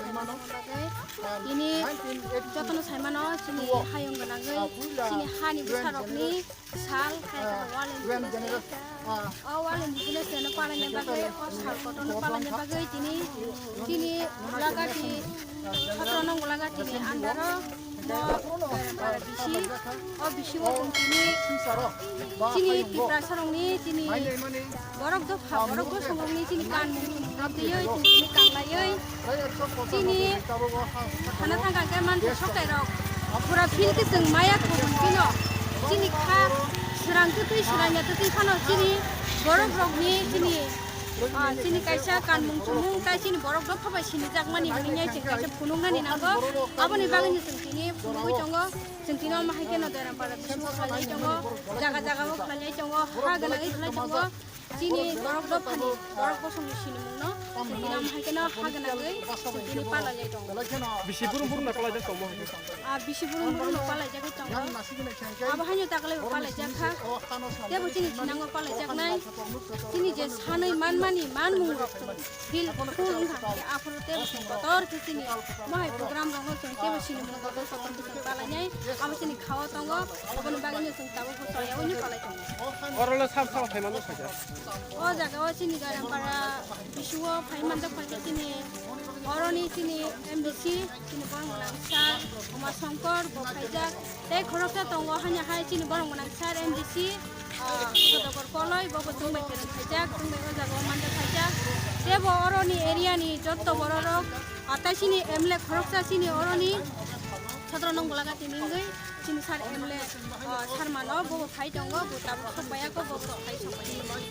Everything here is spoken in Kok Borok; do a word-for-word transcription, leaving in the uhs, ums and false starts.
Bagwi tini jotono saimano chini hayung gwnangwi chini hani bwsarokni sal kaitor walen bukune se. O walen bukune se no palani bagwi, o sal kotorno palani bagwi tini chini Golagati, Chhatranong Golagati ni andaro mo Para bisi, o bisi o chini, chini Tiprasarokni chini borok dopha, borok bosongrokni chini kanmung twiwi, chini kanglaiwi, chini thana thangkha khe manthai soktairok pura phil khe chwng maya kubun phino chini kha srang twtwi srangya twtwi phano chini borokrokni chini, ah, chini kaisa kanmung chumung tai chini borok dopha bai sinijakmani hwnwi chwng kaisa phunuknani nango. Aboni bagwino chwng tini phunugwi tongo. Chwng tini omo hai kheno Doiram Para bisingo khlaiwi tongo, jaga jaga o khlaiwi tongo, ha gwnangwi khlai tongo. Chini borok dophani, borok bosongni sinimungno chwng tini omo hai kheno ha gwnangwi chwng tini palaiwi tongo. Bisi burum burum no palaijak tongmo hai khe? Ah, bisi burum burum no palaijagwi tongo. Abo haino taklaibo palaijak kha. Tebo chini thinango palaijaknai. Chini je sanwi manmani manmungrok chwng Phil phul wngkha hwnkhe aphuru tebo chwng kotor khe chini mohai program rokno chwng tebo sinimung kotor kotor khe chwng palainai. Abo chini khao tongo, aboni bagwino chwng tabuk bo choyaui no palai tongo. Oro le sab sabo phai manjak kha khe? O jaga o chini Doiram Para bisi o phai manjak kha khe chini oroni chini M D C chini borok gwnang sir Uma Shankar bo phaijak. Tei khoroksa tongo haino hai chini borok gwnang sir M D C, ah, Sodagor Koloi, bo bo chwng bai kereng khaijak, chwng bai o jaga o manjak khaijak. Tei bo oroni area ni jotto borok rok, ah, tai chini M L A khoroksa chini oroni Chhatranong Golagati ni wngwi chini sir M L A, ah, sir mano bo bo phai tongo, bo tabuk sok bai ya kho, bo bo sok bai sok bai.